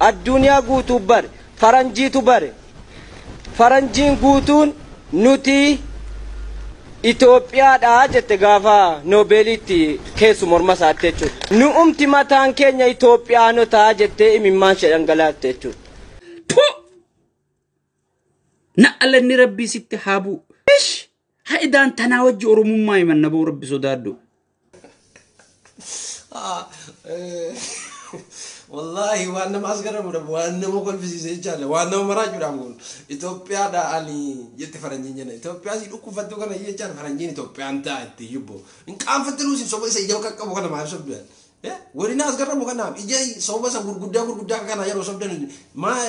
Addunyaa guutuu bare, faranjiitu bare. Faranjiin guutuun nuti Itoophiyaadha jette gaafa Noobeeliitti keessu morma isaatti jechuudha. Nu'umti mataan keenya Itoophiyaanotaa jettee imimmaan ishee dhangalaatte jechuudha. Na'alanni rabbii sitti haa bu'u. Ish! Haidaan tanaa wajji Oromummaa himanna ba'u rabbi sodaadhu. Wallaahi waan nama as garamudha, waan nama kolfisiise jechaadha, waan nama maraachuudhaan kun Itoophiyaadha ani jette faranjiin jenna. Itoophiyaa si dhukkubfattuu kana jechaan faranjiin Itoophiyaan ta'a itti yubbo hin qaanfattinuu isin soba isa ija qaqqabu kana maaf sobdan? Waliin as garamu kanaaf ija soba isa gurguddaa gurguddaa kana yeroo sobdan maa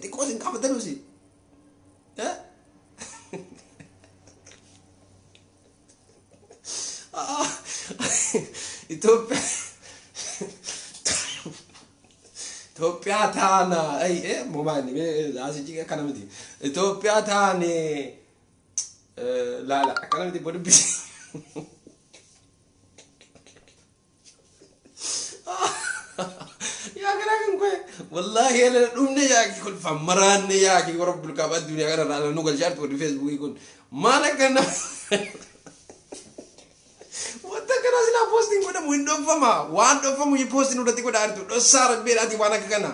xiqqoo isin qaanfattinuu isin? Itoophiyaa taana momaani asichi akkana miti. Itoophiyaa taane laala akkana miti bodubbisi. Yaa garaa kan koo wallaahi ala dhumne yaaki kolfaan maraanne yaaki warra bulkaaf addunyaa kana irraa nu galchaartu warri feesbuukii kun maal akkana. Wanta kana silaa poostiin godhamu hin dhofama. Waan dhofamu poostiin irratti godhaa jirtu. Dhossaa rabbeedhaati waan akka kana.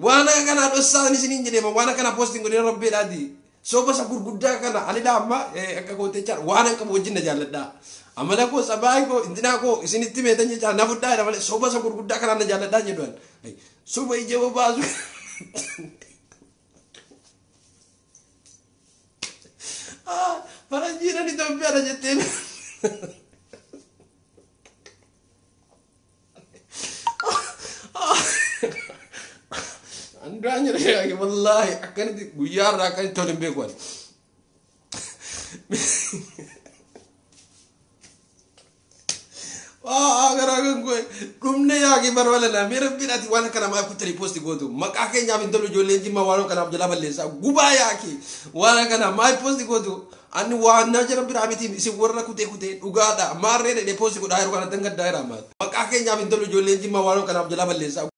Waan akka kanaa dhossaa isiniin jedhema. Waan akkana poostiin godhina rabbeedhaati. Soba isa gurguddaa kana ani amma akka kootee jechaadha. Waan hin qabu wajjin na jaalladha. Amala koo sabaa koo intinaa koo isinitti meetan jechaa na fudhaa jedha malee soba isa gurguddaa kanaan na jaalladhaa jedhu. Soba ija bobaasu. Faranjiin Itoophiyaadha jetteen. Andaan jedhe wallaahi akkanatti guyyaa irraa akkanatti tole hin beeku ani. Garaa kan koo dhumne yaaqii barbaadana mee rabbiin ati waan kana maaf kuttanii poosti gootu maqaa keenyaaf hin tolu ijoolleen jimmaa waan kanaaf jalaa balleessaa gubaa yaaqii waan kana maaf poosti gootu ani waan na jira biraa miti isin warra kutee kutee dhugaadha maarree dhedhee poosti godhaa yeroo kanatti gaddaa jira maal maqaa keenyaaf hin tolu ijoolleen jimmaa waan kanaaf jalaa balleessaa.